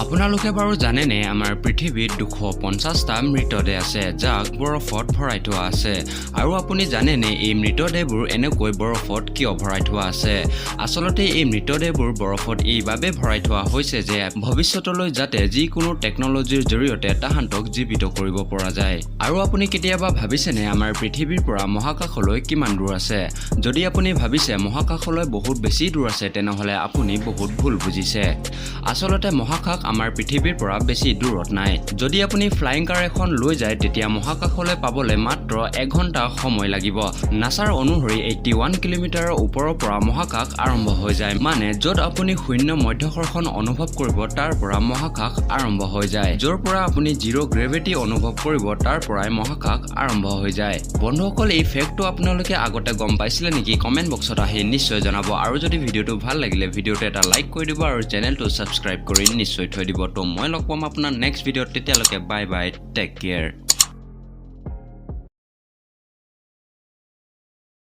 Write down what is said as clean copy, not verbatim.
আপোনালোকে বাৰু জানেনে, আমাৰ পৃথিৱীত 250টা মৃতদেহ আছে, যাক বৰফত ভৰাই থোৱা আছে? আৰু আপুনি জানেনে, এই মৃতদেহবোৰ এনেকৈ বৰফত কিয় ভৰাই থোৱা আছে? আচলতে এই মৃতদেহবোৰ বৰফত এইবাবে ভৰাই থোৱা হৈছে যে ভৱিষ্যতলৈ যাতে যিকোনো টেকন'লজিৰ জৰিয়তে তাহাঁতক জীৱিত কৰিব পৰা যায়। আৰু আপুনি কেতিয়াবা ভাবিছেনে, আমাৰ পৃথিৱীৰ পৰা মহাকাশলৈ কিমান দূৰ আছে? যদি আপুনি ভাবিছে মহাকাশলৈ বহুত বেছি দূৰ আছে, তেনেহ'লে আপুনি বহুত ভুল বুজিছে। আচলতে মহাকাশ আমাৰ পৃথিৱীৰ পৰা বেছি দূৰত নাই। যদি আপুনি ফ্লাইং কাৰ এখন লৈ যায়, তেতিয়া মহাকাশলৈ পাবলৈ মাত্ৰ এঘণ্টা সময় লাগিব। নাছাৰ অনুসৰি 81 কিলোমিটাৰৰ ওপৰৰ পৰা মহাকাশ আৰম্ভ হৈ যায়। মানে য'ত আপুনি শূন্য মধ্যাকৰ্ষণ অনুভৱ কৰিব, তাৰ পৰা মহাকাশ আৰম্ভ হৈ যায়। য'ৰ পৰা আপুনি জিৰ' গ্ৰেভিটি অনুভৱ কৰিব, তাৰ পৰাই মহাকাশ আৰম্ভ হৈ যায়। বন্ধুসকল, এই ফেক্টটো আপোনালোকে আগতে গম পাইছিলে নেকি? কমেণ্ট বক্সত আহি নিশ্চয় জনাব। আৰু যদি ভিডিঅ'টো ভাল লাগিলে, ভিডিঅ'টো এটা লাইক কৰি দিব আৰু চেনেলটো ছাবস্ক্ৰাইব কৰি নিশ্চয় থৈ দিব। তো মই লগ পাম আপোনাৰ নেক্সট ভিডিঅ'ত। তেতিয়ালৈকে বাই বাই, টেক কেয়াৰ।